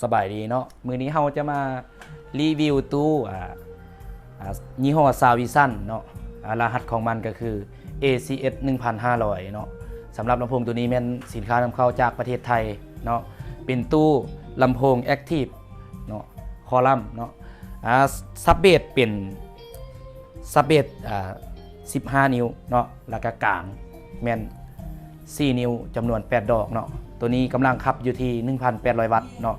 ສະບາຍດີເນາະ, ມື້ນີ້ເຮົາຈະມາຣີວິວຕູ້ ອ່າ ອ່າ ຍີ່ຫໍ້ Sound Vision ເນາະ. ອ່າ ລະຫັດຂອງມັນກໍຄື ເອຊີເອັສ ໜຶ່ງພັນຫ້າຮ້ອຍ ເນາະ. ສຳລັບລຳໂພງໂຕນີ້ແມ່ນສິນຄ້ານຳເຂົ້າຈາກປະເທດໄທເນາະ, ເປັນຕູ້ລຳໂພງ Active ເນາະ, ຄອລັມເນາະ. ອ່າ ຊັບເບສເປັນຊັບເບສ ອ່າ ສິບຫ້ານິ້ວເນາະ, ແລ້ວກະກາງແມ່ນສີ່ນິ້ວ ຈຳນວນແປດດອກເນາະ. ໂຕນີ້ກຳລັງຂັບຢູ່ທີ່ໜຶ່ງພັນແປດຮ້ອຍວັດເນາະ,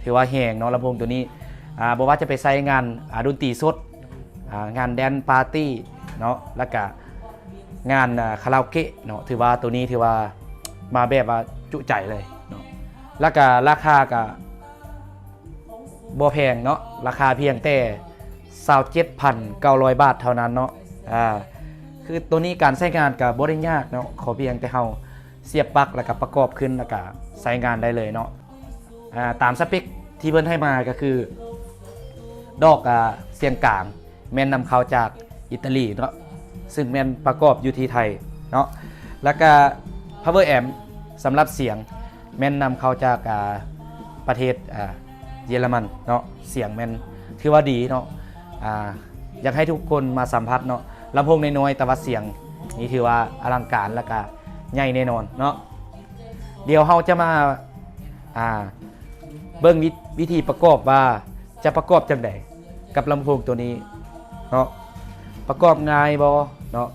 ຖືວ່າແຮງເນາະ ລຳໂພງໂຕນີ້. ອ່າ ບໍ່ວ່າຈະໄປໃຊ້ງານ ອ່າ ດົນຕີສົດ, ອ່າ ງານແດນປາຕີ້ເນາະ, ແລ້ວກະງານ ອ່າ ຄາຣາໂອເກະເນາະ, ຖືວ່າໂຕນີ້ຖືວ່າມາແບບວ່າຈຸໃຈເລີຍເນາະ. ແລ້ວກະລາຄາກະ ບໍ່ແພງເນາະ, ລາຄາພຽງແຕ່ຊາວເຈັດພັນເກົ້າຮ້ອຍບາດເທົ່ານັ້ນເນາະ. ອ່າ ຄືໂຕນີ້ການໃຊ້ງານກະບໍ່ໄດ້ຍາກເນາະ, ຂໍພຽງແຕ່ເຮົາສຽບປັກ ແລ້ວກະປະກອບຂຶ້ນ ແລ້ວກະໃຊ້ງານໄດ້ເລີຍເນາະ. ອ່າ ຕາມສະເປັກທີ່ເພິ່ນໃຫ້ມາກະຄື ດອກ ອ່າ ສຽງກາງ ແມ່ນນຳເຂົ້າຈາກອີຕາລີເນາະ, ຊຶ່ງແມ່ນປະກອບຢູ່ທີ່ໄທເນາະ. ແລ້ວກະ Power Amp ສຳລັບສຽງແມ່ນນຳເຂົ້າຈາກ ອ່າ ປະເທດ ອ່າ ເຢຍລະມັນເນາະ, ສຽງແມ່ນຖືວ່າດີເນາະ. ອ່າ ຢາກໃຫ້ທຸກຄົນມາສຳຜັດເນາະ, ລຳໂພງນ້ອຍໆ ແຕ່ວ່າສຽງນີ້ຖືວ່າອະລັງການ ແລ້ວກະໃຫຍ່ແນ່ນອນເນາະ. ດຽວເຮົາຈະມາ ອ່າ ເບິ່ງວິ ວິທີປະກອບວ່າຈະປະກອບຈັ່ງໃດ ກັບລຳໂພງໂຕນີ້ເນາະ, ປະກອບງ່າຍບໍ່ເນາະ.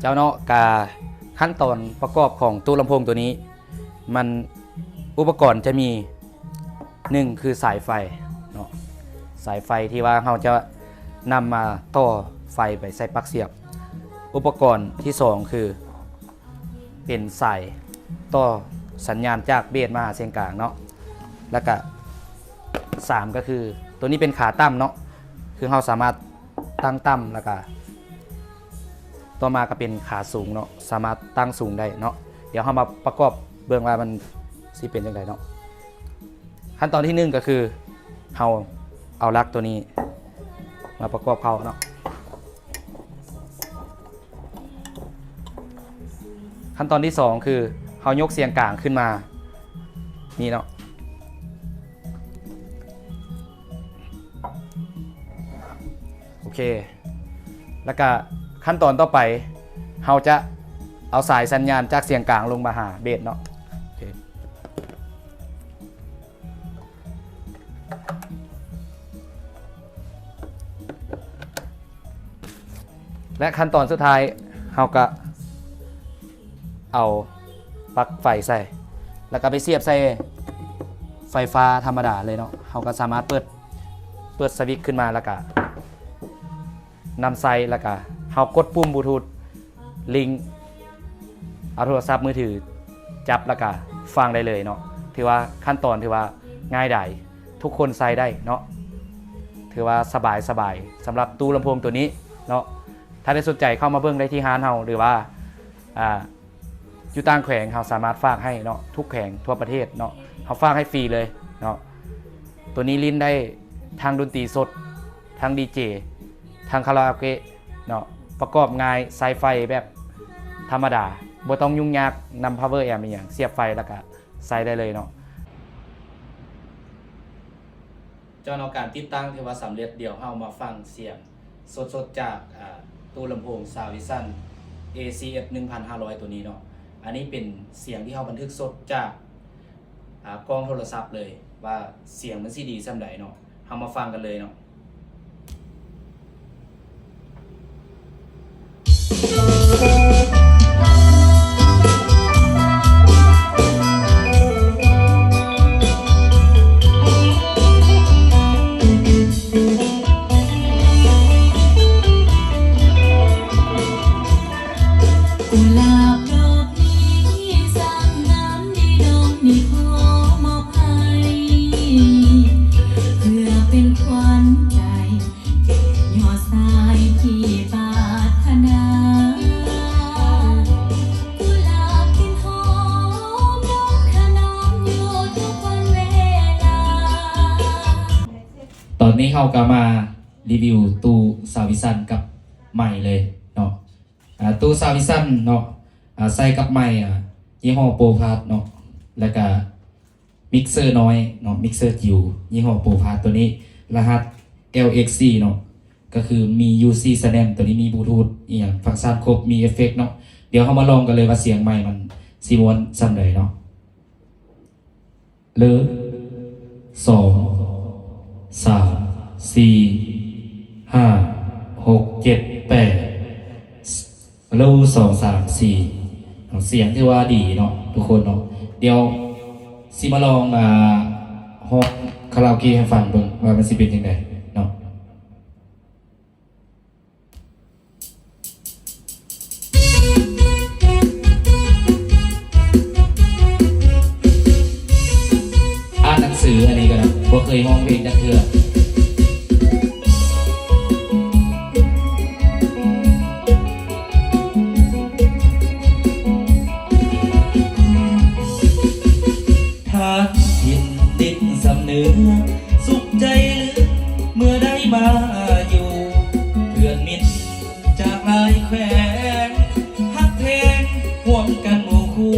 ເຈົ້າເນາະ, ກະຂັ້ນຕອນປະກອບຂອງຕູ້ລຳໂພງໂຕນີ້ ມັນ ອຸປະກອນຈະມີ ໜຶ່ງ ຄືສາຍໄຟເນາະ, ສາຍໄຟທີ່ວ່າເຮົາຈະນຳມາຕໍ່ໄຟໄປໃສ່ປັກສຽບ. ອຸປະກອນທີສອງ ຄື ເປັນສາຍຕໍ່ສັນຍານຈາກເບສມາຫາສຽງກາງເນາະ, ແລ້ວກະ ສາມ ກໍຄື ໂຕນີ້ເປັນຂາຕ່ຳເນາະ, ຄືເຮົາສາມາດຕັ້ງຕ່ຳ ແລ້ວກະຕໍ່ມາກໍເປັນຂາສູງເນາະ, ສາມາດຕັ້ງສູງໄດ້ເນາະ. ດຽວເຮົາມາປະກອບເບິ່ງວ່າມັນຊິເປັນຈັ່ງໃດເນາະ. ຂັ້ນຕອນທີໜຶ່ງ ກໍຄື ເຮົາເອົາຫຼັກໂຕນີ້ມາປະກອບເຂົ້າເນາະ. ຂັ້ນຕອນທີສອງ ຄື ເຮົາຍົກສຽງກາງຂຶ້ນມາ ນີ້ເນາະ. ໂອເຄ ແລ້ວກະຂັ້ນຕອນຕໍ່ໄປ ເຮົາຈະເອົາສາຍສັນຍານຈາກສຽງກາງລົງມາຫາເບສເນາະ. ໂອເຄ ແລະ ຂັ້ນຕອນສຸດທ້າຍ ເຮົາກະເອົາປັກໄຟໃສ່ ແລ້ວກະໄປສຽບໃສ່ໄຟຟ້າທຳມະດາເລີຍເນາະ. ເຮົາກະສາມາດເປີດ ເປີດສະວິດຂຶ້ນມາ ແລ້ວກະ ນຳໃຊ້ ແລ້ວກະເຮົາກົດປຸ່ມບລູທູດ ລິງ ເອົາໂທລະສັບມືຖືຈັບ ແລ້ວກະຟັງໄດ້ເລີຍເນາະ. ຖືວ່າຂັ້ນຕອນຖືວ່າງ່າຍດາຍ ທຸກຄົນໃຊ້ໄດ້ເນາະ, ຖືວ່າສະບາຍໆ ສຳລັບຕູ້ລຳໂພງໂຕນີ້ເນາະ. ຖ້າໄດ້ສົນໃຈເຂົ້າມາເບິ່ງໄດ້ທີ່ຮ້ານເຮົາ ຫຼືວ່າ ອ່າ ຢູ່ຕ່າງແຂວງ ເຮົາສາມາດຝາກໃຫ້ເນາະ, ທຸກແຂວງທົ່ວປະເທດເນາະ, ເຮົາຝາກໃຫ້ຟຣີເລີຍເນາະ. ໂຕນີ້ຫຼິ້ນໄດ້ທັງດົນຕີສົດ, ທັງດີເຈ, ທັງຄາຣາໂອເກະເນາະ, ປະກອບງ່າຍ, ໃຊ້ໄຟແບບທຳມະດາ, ບໍ່ຕ້ອງຫຍຸ້ງຍາກນຳພາວເວີແອມອີ່ຫຍັງ, ສຽບໄຟແລ້ວກະໃຊ້ໄດ້ເລີຍເນາະ. ເຈົ້າເນາະ, ການຕິດຕັ້ງຖືວ່າສຳເລັດ. ດຽວເຮົາມາຟັງສຽງສົດໆ ຈາກ ອ່າ ຕູ້ລຳໂພງ Sound Vision ເອຊີເອັສ ໜຶ່ງພັນຫ້າຮ້ອຍ ໂຕນີ້ເນາະ. ອັນນີ້ເປັນສຽງທີ່ເຮົາບັນທຶກສົດຈາກ ອ່າ ກ້ອງໂທລະສັບເລີຍ ວ່າສຽງມັນຊິດີສ່ຳໃດເນາະ. ເຮົາມາຟັງກັນເລີຍເນາະ. ຕອນນີ້ເຮົາກໍມາຣີວິວຕູ້ Sound Vision ກັບໄມເລີຍເນາະ. ອ່າ ຕູ້ Sound Vision ເນາະ, ອ່າ ໃຊ້ກັບໄມ ອ່າ ຍີ່ຫໍ້ Pro Pass ເນາະ, ແລ້ວກະ ມິກເຊີນ້ອຍເນາະ ມິກເຊີຈິວ ຍີ່ຫໍ້ໂປຣພາດ ໂຕນີ້ລະຫັດ ແອລເອັກຊີ ເນາະ ກໍຄືມີຢູຊີສະແນມ ໂຕນີ້ມີບລູທູດອີ່ຫຍັງ ຟັງຊັນຄົບ ມີເອຟເຟັກເນາະ. ດຽວເຮົາມາລອງກັນເລີຍວ່າສຽງໄມມັນຊິມ່ວນສ່ຳໃດເນາະ. ເລີ ສອງ ສາມ ສີ່ ຫ້າ ຫົກ ເຈັດ ແປດ ໂລ ສອງ ສາມ ສີ່ ເນາະ. ສຽງຖືວ່າດີເນາະທຸກຄົນເນາະ. ດຽວຊິມາລອງ ອ່າ ຮ້ອງຄາຣາໂອເກະໃຫ້ຟັງເບິ່ງວ່າມັນຊິເປັນຈັ່ງໃດເນາະ. ອ່ານໜັງສືອັນນີ້ກໍໄດ້ ບໍ່ເຄີຍຮ້ອງເພງຈັກເທື່ອ. ທາດຖິ່ນດິນຊຳເໜືອ ສຸກໃຈເຫຼືອເມື່ອໄດ້ມາຢູ່ ເພື່ອນມິດຈາກຫຼາຍແຂວງ ຮັກແພງຮ່ວມກັນໝູ່ຄູ່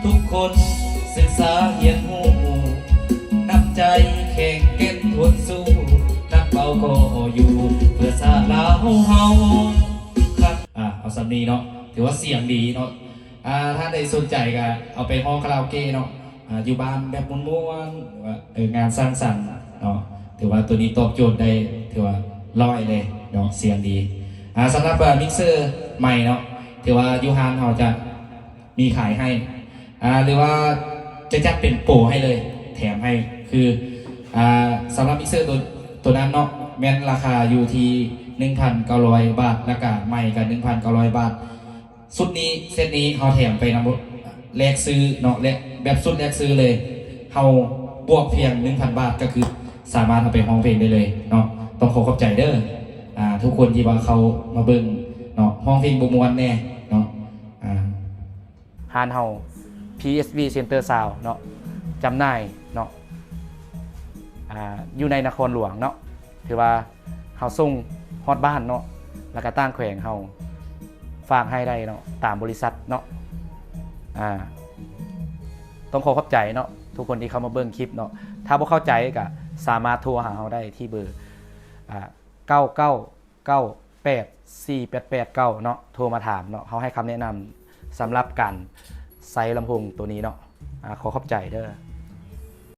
ທຸກຄົນສຶກສາຮຽນຮູ້ ນ້ຳໃຈແຂງແກ່ນທົນສູ້ ນັກເວົ້າກໍຢູ່ ເພື່ອຊາດລາວເຮົາ. ອ່າ ເອົາສ່ຳນີ້ເນາະ ຖືວ່າສຽງດີເນາະ. ອ່າ ທ່ານໃດສົນໃຈກໍເອົາໄປຮ້ອງຄາຣາໂອເກະເນາະ ອ່າ ຢູ່ບ້ານແບບມ່ວນໆ ຫຼືວ່າ ເອີ ງານສັງສັນເນາະ. ຖືວ່າໂຕນີ້ຕອບໂຈດໄດ້ ຖືວ່າຮ້ອຍເລີຍເນາະ ສຽງດີ. ອ່າ ສຳລັບ ເອີ ມິກເຊີໃໝ່ເນາະ ຖືວ່າຢູ່ຮ້ານເຮົາຈະມີຂາຍໃຫ້ ອ່າ ຫຼືວ່າຈະຈັດເປັນໂປຣໃຫ້ເລີຍ ແຖມໃຫ້ ຄື ອ່າ ສຳລັບມິກເຊີໂຕ ໂຕນັ້ນເນາະ ແມ່ນລາຄາຢູ່ທີ່ໜຶ່ງພັນເກົ້າຮ້ອຍບາດ ແລ້ວກະໃໝ່ກະໜຶ່ງພັນເກົ້າຮ້ອຍບາດ. ຊຸດນີ້ ເຊັດນີ້ ເຮົາແຖມໄປນຳ ແລກຊື້ເນາະ ແລກ ແບບຊຸດແລກຊື້ເລີຍ ເຮົາບວກພຽງໜຶ່ງພັນບາດ ກໍຄືສາມາດເອົາໄປຮ້ອງເພງໄດ້ເລີຍເນາະ. ຕ້ອງຂໍຂອບໃຈເດີ ອ່າ ທຸກຄົນທີ່ວ່າເຂົ້າມາເບິ່ງເນາະ ຮ້ອງເພງບໍ່ມ່ວນແດ່ເນາະ. ອ່າ ຮ້ານເຮົາ ພີເອັສວີ ເຊັນເຕີ ຊາວ ເນາະ ຈຳໜ່າຍເນາະ ອ່າ ຢູ່ໃນນະຄອນຫຼວງເນາະ ຖືວ່າ ເຮົາສົ່ງຮອດບ້ານເນາະ ແລ້ວກະຕ່າງແຂວງເຮົາຝາກໃຫ້ໄດ້ເນາະ ຕາມບໍລິສັດເນາະ. ອ່າ ຕ້ອງຂໍຂອບໃຈເນາະ ທຸກຄົນທີ່ເຂົ້າມາເບິ່ງຄລິບເນາະ. ຖ້າບໍ່ເຂົ້າໃຈກະສາມາດໂທຫາເຮົາໄດ້ທີ່ເບີ ອ່າ ເກົ້າເກົ້າເກົ້າແປດສີ່ແປດແປດເກົ້າເນາະ ໂທມາຖາມເນາະ ເຮົາໃຫ້ຄຳແນະນຳສຳລັບການໃຊ້ລຳໂພງໂຕນີ້ເນາະ. ອ່າ ຂໍຂອບໃຈເດີ.